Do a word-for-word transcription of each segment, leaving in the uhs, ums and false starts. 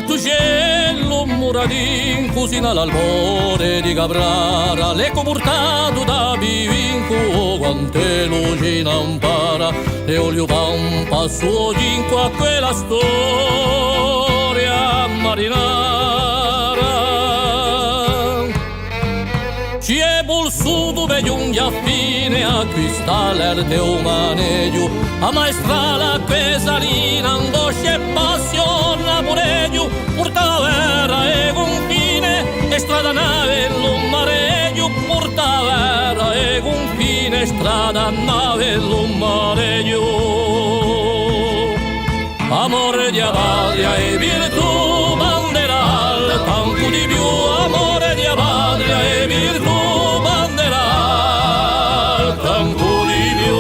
Tucellu muradin, cusina l'albore di Caprara, l'eccu purtatu da Pivincu, o quant'ellu ci n'ampara, è ogliu campa à sò cincu à quella storia marinara. Ci hè vulsutu per ghjunghja à fine à acquistà l'arte è u maneghju, ammaestrà l'acque salina, angosce è passione à mureghju, purtà a guerra è cunfine, è strada, nave è lu mareghju, purtà a guerra è cunfine, strada, nave è lu mareghju. Amore di a patria è virtù, bandera alta ancu di più, amore di a patria è virtù, bandera alta ancu di più.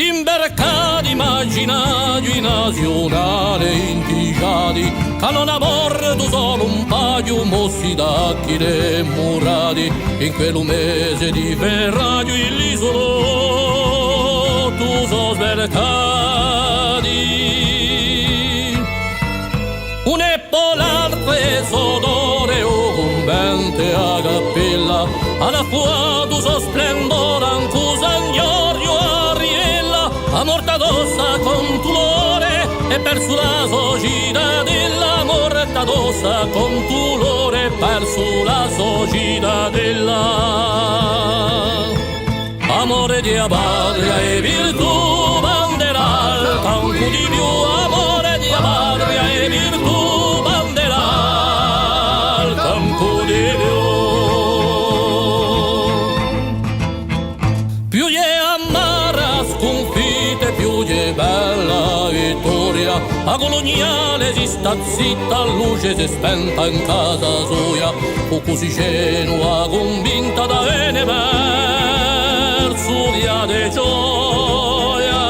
Imbarcati macinati, naziunali, intigiati, ch'anu da morte solu un paghju, mossi da chì l'emu murati, in quellu mese di ferraghju in l'Isulottu sò sbarcati. Unu è po l'altru sò d'oru, u cunventu è a cappella, anu affacciatu sò splendore ancu San Ghjorghju à Rivella, a morte adossu à Contulore, è persu la so citadella, a morte adossu à Contulore, è persu la so citadella. Amore di a patria è virtù, bandera alta ancu di più, amore di a patria è virtù, bandera alta ancu di più. Più hè amara a scunfitta, più hè bella a vittoria, a culugnale si stà zitta, a luce s'hè spenta in casa soia, u cusicenu hà cunvinta da vene versu via de gioia.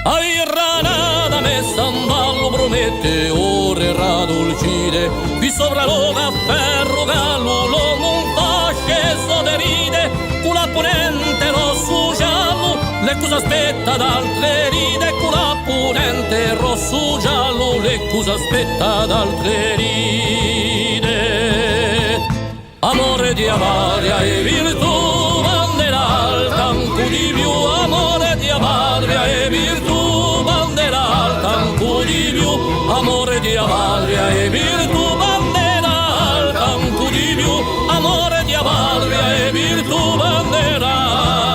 A virranata messa in ballu prumette ore radulcite, quì sopra lu caffè Rugallu l'omu in fasce sò derite, cù l'appunente rossu giallu, l'eccu s'aspetta d'altre rite, cù l'appunente rossu giallu, l'eccu s'aspetta d'altre rite. Amore di a patria è virtù, bandera alta ancu di più, amore di a patria è virtù, bandera alta ancu di più, amore di a patria è virtù, bandera alta ancu di più, amore di a patria è virtù, bandera